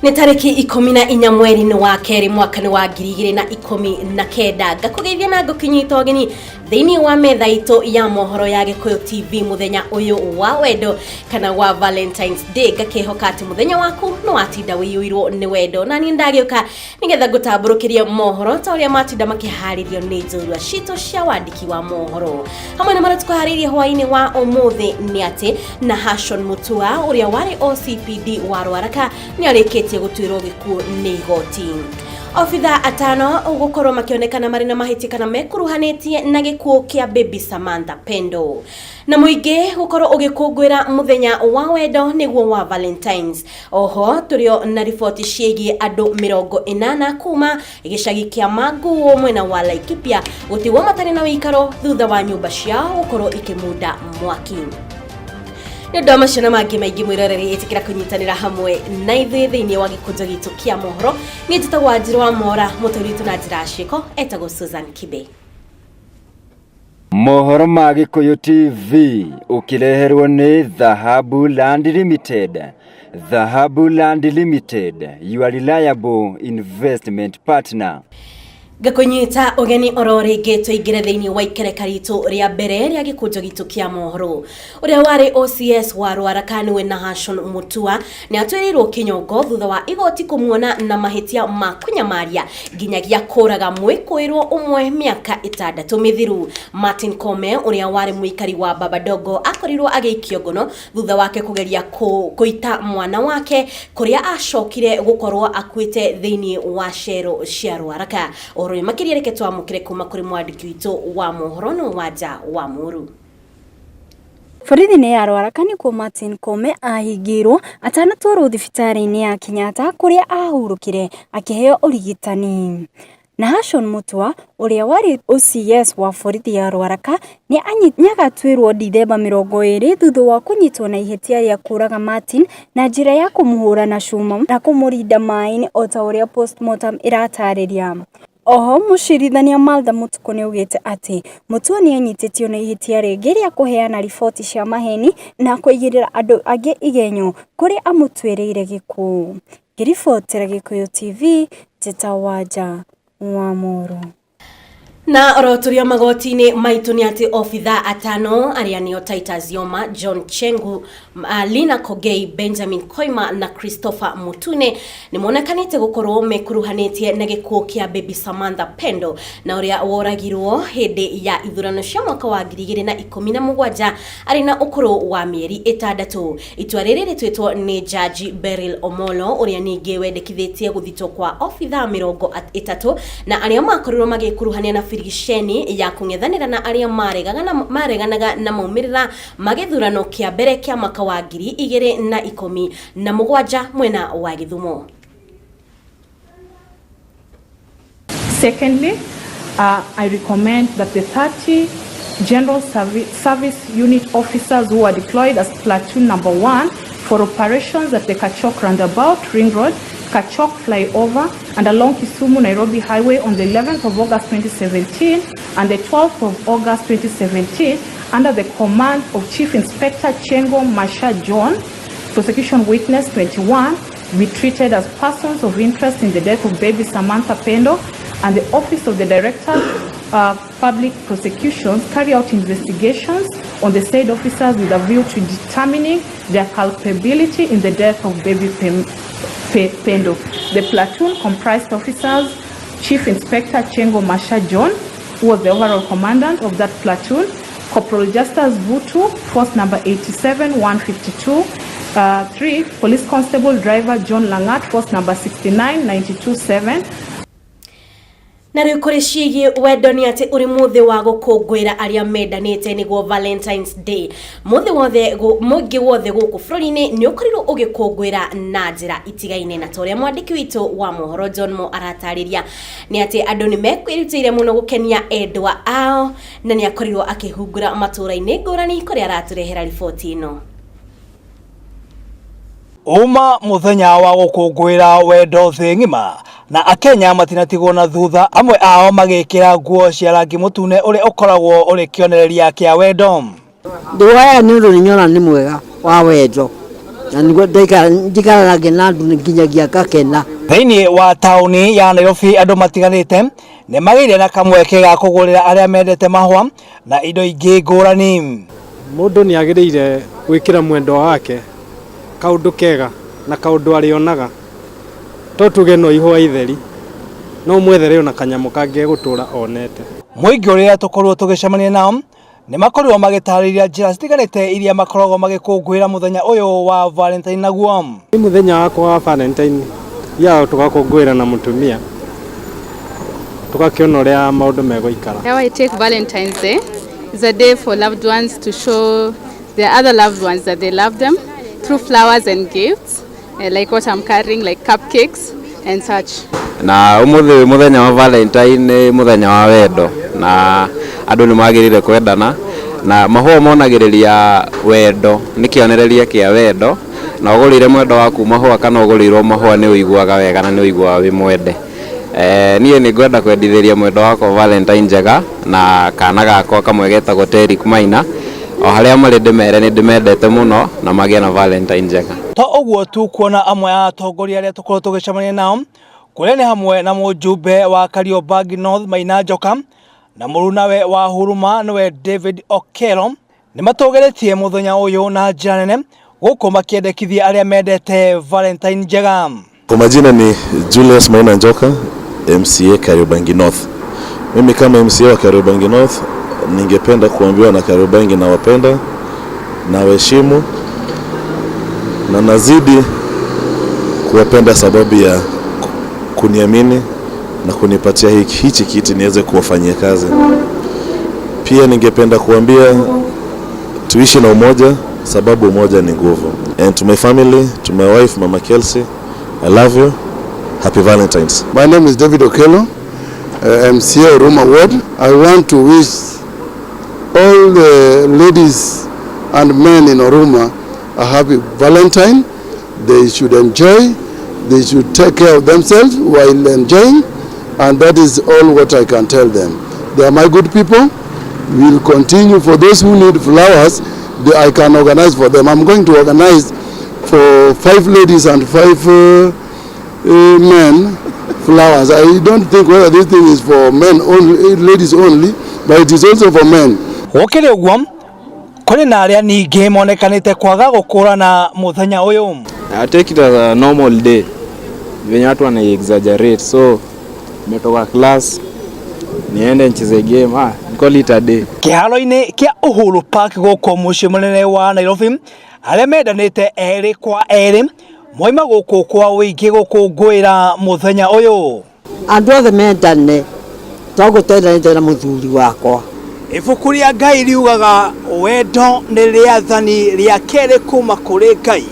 Nĩ tarĩki 14 mweri-inĩ wa kerĩ mwaka-inĩ wa 2019, ngakũgeithia na ngũkĩnyita ũgeni thĩinĩ wa metha itũ ya mohoro ya Gĩkũyũ TV mũthenya ũyũ wa wendo kana wa Valentine's Day. Ngakĩhoka atĩ mũthenya waku nĩ watinda wĩiyũirwo nĩ wendo, na niĩ ndagĩũka nĩgetha ngũtambũrũkĩrie mohoro ta ũrĩa matinda makĩharĩrio nĩ njorua citũ cia wandĩki wa mohoro. Hamwe na marĩa tũkũharĩirie hwaĩ-inĩ wa ũmũthĩ nĩ atĩ Nahashon Mutua ũrĩa warĩ OCPD wa Rwaraka nĩ arĩkĩtie gũtuĩrwo gĩkuũ nĩ igoti. Obitha atano gũkorwo makĩonekana marĩ na mahĩtia kana mekuruhanĩtie na gĩkuũ kĩa baby Samantha Pendo. Na mũingĩ gũkorwo ũgĩkũngũĩra mũthenya wa wendo nĩguo wa Valentines. Oho tũrĩo na riboti ciĩgiĩ andũ 80 kuma gĩcagi kĩa Manguo mwena wa Laikipia gũtigwo matarĩ na ũikaro thutha wa nyũmba ciao gũkorwo ikĩmunda mwaki. Nĩ ũndũ wa macio na mangĩ maingĩ, mwĩroreri, ĩtĩkĩra kũnyitanĩra hamwe na ithuĩ thĩinĩ wa gĩkũnjo gitũ kĩa mohoro. Niĩ njĩtagwo Wanjirũ wa Mora, mũtũri witũ na njĩra ya ciĩko etagwo Susan Kibe. Mohoro ma Gĩkũyũ TV ũkĩreherwo nĩ Dhahabu Land Limited. Dhahabu Land Limited, your reliable investment partner. Ngakũnyita ũgeni oro rĩngĩ tũingĩre thĩinĩ wa ikereka ritũ rĩa mbere rĩa gĩkũnjo gitũ kĩa mohoro. Ũrĩa warĩ OCS wa Rwaraka nĩwe Nahashon Mutua nĩ atwĩrĩirwo kĩnyongo thutha wa igoti kũmuona na mahĩtia ma kũnyamaria nginyagia kũraga mwĩkũĩrwo ũmwe mĩaka 6 mĩthiru. Martin Kome ũrĩa warĩ mũikari wa Babadogo akorirwo agĩikio ngono thutha wake kũgeria kũita mwana wake kũrĩa acokire gũkorwo akuĩte thĩinĩ wa cero cia Rwaraka. Ũhoro ũyũ makĩria reke twamũkĩre kuma kũrĩ mwandĩki witũ wa mohoro no Wanja wa Mũru. Borithi-inĩ ya Rwaraka nĩkuo Martin Koome ahingĩirwo atanatwarwo thibitarĩ-inĩ ya Kenyatta kũrĩa ahurũkire akĩheo ũrigitani. Nahashon Mutua ũrĩa warĩ OCS wa borithi ya Rwaraka nĩ agatuĩrwo Dithemba 20 thutha wa kũnyitwo na ihĩtia rĩa kũũraga Martin na njĩra ya kũmũhũra na cuma na kũmũrinda maĩ-inĩ o ta ũrĩa postmortem ĩratarĩria. Oho mũcirithania Martha Mũtukũ nĩaugĩte atĩ Mutua nĩanyitĩtio na ihĩtia rĩngĩ rĩa kũheana riboti cia maheni na kũigĩrĩra andũ angĩ igenyo kũrĩa amũtuĩrĩire gĩkuũ. Ngĩribotera Gĩkũyũ TV, njĩtagwo Wanja wa Mũrũ. Na oro tũrĩ o magoti-inĩ maitũ nĩ atĩ obitha atano arĩa nĩo Titus Yoma, John Chengu, Lina Kogei, Benjamin Koima na Christopher Mutune nĩ monekanĩte gũkorwo mekuruhanĩtie na gĩkuũ kĩa baby Samantha Pendo na ũrĩa woragirwo hĩndĩ ya ithurano cia mwaka wa 2017 arĩ na ũkũrũ wa mĩeri 6. Itua rĩrĩ rĩtuĩtwo nĩ Jaji Beryl Omolo ũrĩa ningĩ wendekithĩtie gũthitwo kwa obithaa 30 na arĩa makorirwo magĩkuruhania na birigiceni ya kũng'ethanĩra na arĩa mareganaga na maumĩrĩra ma gĩthurano kĩa mbere kĩa mwaka wa 2017 mwena wa Gĩthumo. Secondly, I recommend that the 30 General Service Unit officers who are deployed as platoon number 1 for operations at the Kachok Roundabout, Ring Road, Kachok Flyover, and along Kisumu-Nairobi Highway on the 11th of August 2017 and the 12th of August 2017 under the command of Chief Inspector Chengo Masha John, Prosecution Witness 21, be treated as persons of interest in the death of baby Samantha Pendo, and the Office of the Director Public Prosecutions carry out investigations on the said officers with a view to determining their culpability in the death of baby Pendo. The platoon comprised officers Chief Inspector Chengo Masha John, who was the overall commandant of that platoon, Corporal Justus Vutu, force number 87152, 3, Police Constable Driver John Langat, force number 69927. Na rĩu kũrĩ ciĩgiĩ wendo nĩ atĩ ũrĩ mũthĩ wa gũkũngũĩra arĩa mendanĩte nĩguo Valentine's Day. Mũthĩ wothe mũingĩ wothe gũkũ bũrũri-inĩ nĩ ũkorirwo ũgĩkũngũĩra na njĩra itigaine, na ta ũrĩa mwandĩki witũ wa mohoro John Mo aratarĩria nĩ atĩ andũ nĩ mekwĩrutĩire mũno gũkenia endwa ao, na nĩ akorirwo akĩhungura matũũra-inĩ ngũrani kũrĩa aratũrehera riboti ĩno. Uma muthenya wa gũkũngũĩra wendo thĩ ng'ima na Akenya matinatigwo na thutha, amwe ao magĩkĩra nguo cia rangi mũtune ũrĩa ũkoragwo ũrĩ kĩonereria kĩa wendo. Ndĩwoyaga nĩ ũndũ nĩ nyona nĩ mwega wa wendo, Na nĩguo ndaikaranagia na andũ nginyagia ngakena. Thĩinĩ wa taũni ya Nairobi andũ matiganĩte nĩ magĩire na kamweke ga kũgũrĩra arĩa mendete mahũa na indo ingĩ ngũrani. Mũndũ nĩ agĩrĩire gwĩkĩra mwendwa wake kaũndũ kega na kaũndũ arĩonaga, to tuge no ihũa itheri, no mwethere ona kanyamũ kangĩ egũtũra onete. Mũingĩ ũrĩa tũkorirwo tũgĩcemania nao nĩ makorirwo magĩtarĩria njĩra citiganĩte iria makoragwo magĩkũngũĩra mũthenya ũyũ wa Valentine naguo. Nĩ mũthenya wakwa wa Valentine ya tũgakũngũĩra na mũtumia, tũgakĩona ũrĩa maũndũ megũikara. How I take Valentine's Day is a day for loved ones to show their other loved ones that they love them through flowers and gifts, like what I'm carrying, like cupcakes and such. Na umuthi muthenya wa Valentine ni muthenya wa wendo na andu ni magirire kwendana na mahũa monagĩrĩria wendo, nĩ kĩonereria kĩa wendo, na ũgũrĩire mwendo waku mahũa kana ũgũrĩirwo mahũa nĩ ũiguaga wega na nĩ ũiguaga wĩ mwende. Niĩ nĩ ngwenda kwendithĩria mwendo wakwa Valentine njega na kana gakwa kamwe getagwo Derrick Maina, o harĩa marĩ ndĩmere nĩ ndĩmendete mũno na magĩe na Valentine njega. To ũguo tu kuona amwe a atongoria arĩa tũkorwo tũgĩcemania nao kũrĩa nĩ hamwe na mũjumbe wa Kariobangi North Maina Njoka na mũrunawe wa Huruma nĩwe David Okello nĩ matũgĩrĩtie mũthenya ũyũ na njĩra nene gũkũ makĩendekithia arĩa mendete Valentine njega. Kwa majina ni Julius Maina Njoka, MCA Kariobangi North. Mimi kama MCA wa Kariobangi North ningependa kuambiwa na Kariobangi nawapenda, nawaheshimu na nazidi kuwapenda sababu ya kuniamini na kunipatia hichi kiti niweze kuwafanyia kazi. Pia ningependa kuambia tuishi na umoja sababu umoja ni nguvu. And to my family, to my wife Mama Kelsey, I love you. Happy Valentine's. My name is David Okello, MCA Ruma Ward. I want to wish all the ladies and men in Oruma a happy Valentine. They should enjoy, they should take care of themselves while enjoying, and that is all what I can tell them. They are my good people. We'll continue. For those who need flowers, I can organize for them. I'm going to organize for 5 ladies and 5 men flowers. I don't think whether this thing is for men only, ladies only, but it is also for men. Gũkĩrĩ ũguo kũrĩ na arĩa ningĩ monekanĩte kwaga gũkũrana mũthenya ũyũ. I take it as a normal day. Venye watu wana exaggerate, so nimetoka class niende nicheze game, call it a day. Kĩharo-inĩ kĩa Uhuru Park gũkũ mũciĩ mũnene wa Nairobi, arĩa mendanĩte erĩ kwa erĩ moima gũkũ kwa ũingĩ gũkũngũĩra mũthenya ũyũ. Andũ othe mendane tondũ twendanĩte na mũthuri wakwa. Ibuku rĩa Ngai riugaga wendo nĩ rĩathani rĩa kerĩ kuma kũrĩ Ngai,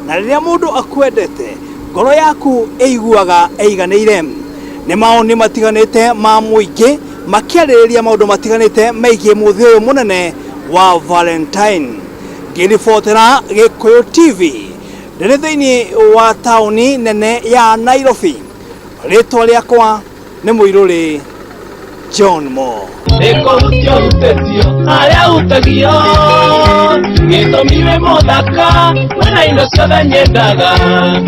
na rĩrĩa mũndũ akwendete ngoro yaku ĩiguaga ĩiganĩire. Nĩ maũndũ matiganĩte ma mũingĩ makĩarĩrĩria maũndũ matiganĩte megiĩ mũthĩ ũyũ mũnene wa Valentine. Ngĩribotera Gĩkũyũ TV ndĩrĩ thĩinĩ wa taũni nene ya Nairobi, rĩtwa rĩakwa nĩ Mũirũrĩ John Mo. Nĩkũhutio hutĩtio arĩa hutagio gĩtũmi wĩ mũthaka wĩna indo ciothe nyendaga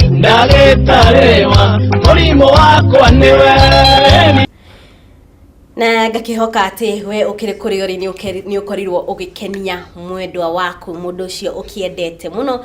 ndagĩtarĩwa mũrimũ wakwa nĩwe. Na ngakihoka ati we ukiri kuri uri ni ukorirwo ugikenia mwendwa waku mundu ucio ukiendete muno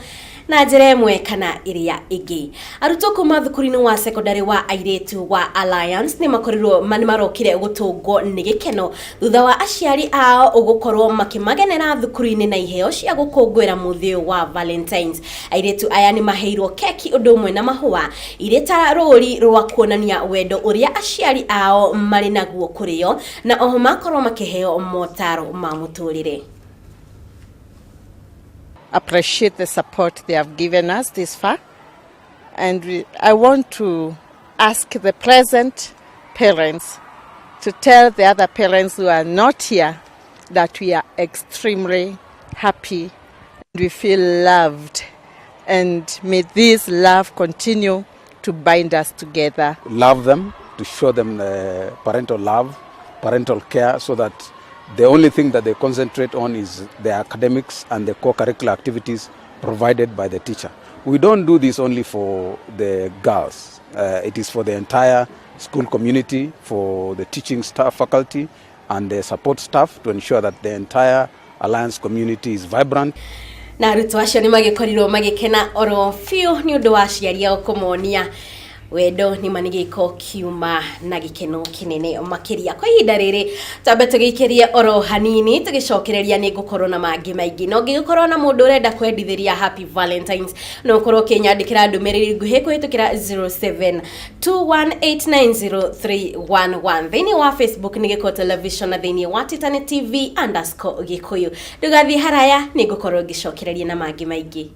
na njira imwe kana iria ingi. Arutwo kuma thukuru-inĩ wa secondary wa airĩtu wa Alliance ni makorirwo nĩ marokire gũtũngwo nĩ gĩkeno thutha wa aciari ao gũkorwo makĩmagenera thukuru-inĩ na iheo cia gũkũngũĩra mũthĩ wa Valentines. Airĩtu aya nĩ maheirwo keki ũndũ ũmwe na mahũa irĩ ta rũri rwa kuonania wendo ũrĩa aciari ao marĩ naguo kũrĩo, na oho makorwo makĩheo motaro ma mũtũrĩre. Appreciate the support they have given us this far, and I want to ask the present parents to tell the other parents who are not here that we are extremely happy and we feel loved, and may this love continue to bind us together. Love them, to show them the parental love, parental care, so that the only thing that they concentrate on is their academics and the co-curricular activities provided by the teacher. We don't do this only for the girls. It is for the entire school community, for the teaching staff, faculty, and the support staff to ensure that the entire Alliance community is vibrant. Na arutwo acio nĩ magĩkorirwo magĩkena oro biũ nĩ ũndũ wa aciari ao kũmonia wendo nĩ ma nĩ gĩko kiuma na gĩkeno kĩnene makĩria. Kwa ihinda rĩrĩ twambe tũgĩikĩrie oro hanini, tũgĩcokereria nĩ ngũkorwo na mangĩ maingĩ. Na ũngĩgĩkorwo na mũndũ ũrenda kwendithĩria Happy Valentines, no ũkorwo ũkĩnyandĩkĩra ndũmĩrĩri nguhĩ kũhĩtũkĩra 0721890311. Thĩinĩ wa Facebook nĩ Gĩkũyũ Television na thĩinĩ wa Twitter nĩ TV_Gĩkũyũ. Ndũgathiĩ haraya, nĩ ngũkorwo ngĩcokereria na mangĩ maingĩ.